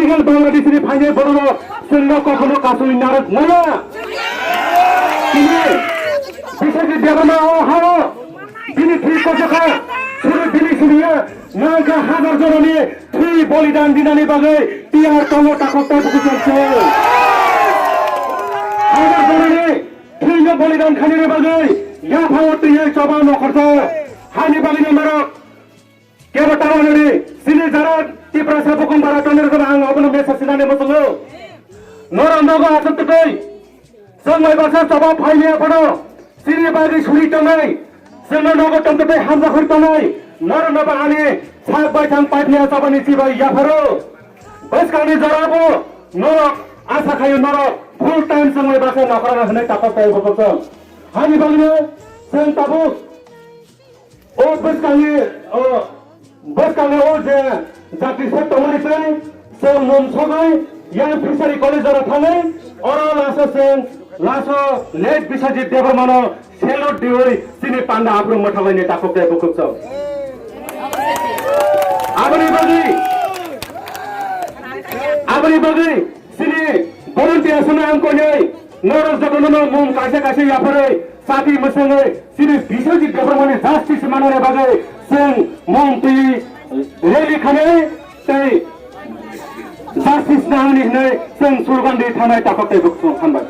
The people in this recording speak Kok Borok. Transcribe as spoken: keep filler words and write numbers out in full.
Bangladesh ni phainai borok chwngno kobono kasui narwk maya. Tini Biswajit Debbarma o hao bini thwi kochokha suri bini suriya nangkha hajar jonani thwi bolidan dinani bagwi tiyar tongo takhuk tei bukuchwng se. Hajar jonani thwino bolidan khainani bagwi yaphao twiwi choba nokhorjak. Hani bagwino norok kebo tamo nini sini jara Tiprasa bukung bara tongnai rokno ang obono message sinani muchungo. Norok nogo achuk twi chwng bai baksa choba phaimaya phano sini bagwi suri tongnai, chwngno nogo tongtwi hamjak hor tongnai, norokno ba ani sak bai thang paipni achobani chibai yapharo. Bwskangni jorabo norok asa khaio norok full time chwng bai baksa nokhorano hwnwi takhuk tei bukuchwng. Hani bagwino chwng tabuk O bwskangni, o bwskango o je jati se tongmani tei chwng mung sogwi yang Fishery College oro thangwi oro laso chwng laso late Biswajit Debbarmano salute diwi chini panda aphuru mwthanglaini takhuk tei bukhuk chwng. Aboni bagwi, aboni bagwi chini volunteers no ang koinwi norok jotono mung kaisa kaisa yapharwi chati mwswngwi chini Biswajit Debbarmani justice manani bagwi chwng mung twi rally khanwi tei justice nangni hwnwi chwng slogan di thanai takhuk tei bukhuk chwng hambai.